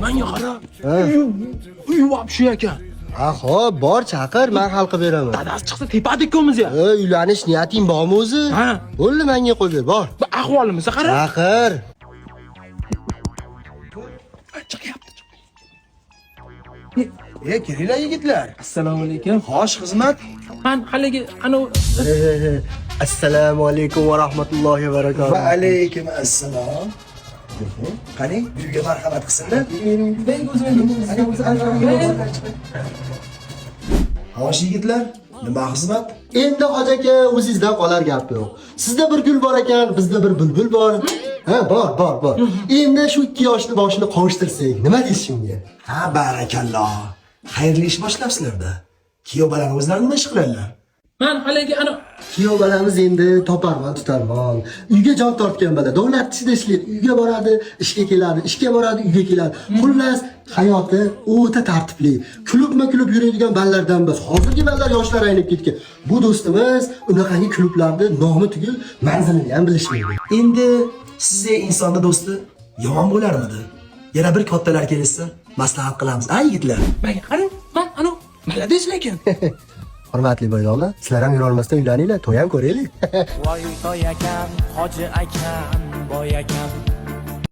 Menga qara. Ha. Uy shu ekan. Ha, xo'p, bor chaqir, men hal qilib beraman. Dadasi chiqsa tepadi ikkovimiz ya. E, uylanish niyating bormi o'zi? Ha. Bo'ldi, menga qo'yib ber, bor. Bu ahvolimizga qara. Chaqir. Chiqyapti. E, kelinglar yigitlar. Assalomu alaykum. Xo'sh, xizmat. Man haligi anavi Assalomu alaykum va rahmatullohi va barakatuh. Va alaykum assalom. Qani, uyga marhamat qilsinlar. Xo'sh yigitlar, nima xizmat? Endi hoji aka, o'zingizdan qolar gap yo'q. Sizda bir gul bor ekan, bizda bir bulbul bor. Ha, bor, bor, bor. Endi shu ikki yoshni boshini qovushtirsak, nima deysiz shunga? Ha, barakalloh. Xayrli ish boshlabsizlar-da. Kuyov bolani o'zlari nima ish qiladilar? Man haligi ana Kuyov bolamiz endi toparman, tutarman. Uyga jon tortgan bola, davlat ishida ishlaydi, uyga boradi, ishga keladi, ishga boradi, uyga keladi. Xullas, hayoti o'ta tartibli. Klubma klub yuradigan ballardan emas. Hozirgi ballar yoshlar aynib ketgan. Bu do'stimiz unaqangi klublarni nomi tugul, manzilini ham bilishmaydi. Endi sizdek insonni do'sti yomon bo'larmidi? Yana bir kattalar kelishsa, maslahat qilamiz, a yigitlar? Menga qara. Man anavi malades lekin. Hurmatli boydoqlar, sizlar ham yurolmasdan uylaninglar, to'y ham ko'raylik. Voy toy akam, hoji akam, boy akam.